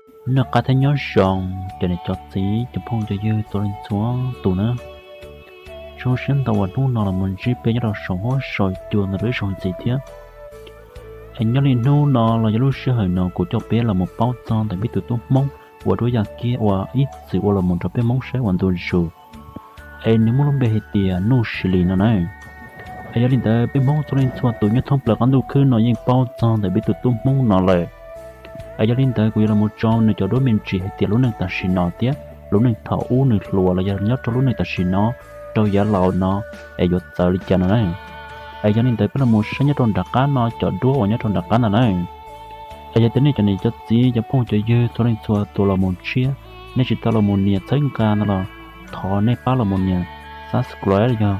Noj qab thiab nyob zoo cov niam cov txiv cov phooj cov ywg txhua leej txhua tus na. Zoo siab ntau uas hnub no los mus ntsib peb nyob rau saum huab saum cua ntawm lub ib zaug ntxiv thiab. Es nyob li hnub no los yog lub sij hawm no kuv coj peb los mus paub txog ntawm peb tus tub Hmoob uas duab yaj kiab uas ib txwm ua los mus nrog peb Hmoob saib ua ntu zus, es nws muaj lub npe hais tias Nuj Sis Lis no na. Es yog li ntawd peb Hmoob txhua leej txhua tus nyob thoob plaws qab ntuj khwb no yeej paub txog ntawm peb tus tub Hmoob no lawm. Es yog li ntawd kuv yuav los mus tso nws cov duab me ntsis hais tias lub neej tam sim no thiab lub neej thaum ub nws hluas los yog nyob rau lub neej tam sim no rau yav laus no es yuav txawv li cas no na. Es yog li ntawd peb los mus saib nyob rau nram qab no cov duab uas nyob rau nram qab no na. Es yog tias nej cov niam cov txiv cov phooj cov ywg txhua leej txhua tus los mus tshiab, nej tsis tau los mus nias txhawb nqa no los thov nej pab los mus nias subscribe los yog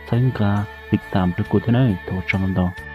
txhawb nqa tiv tam rau kuv thiab na, thov tsaug ntau ntau.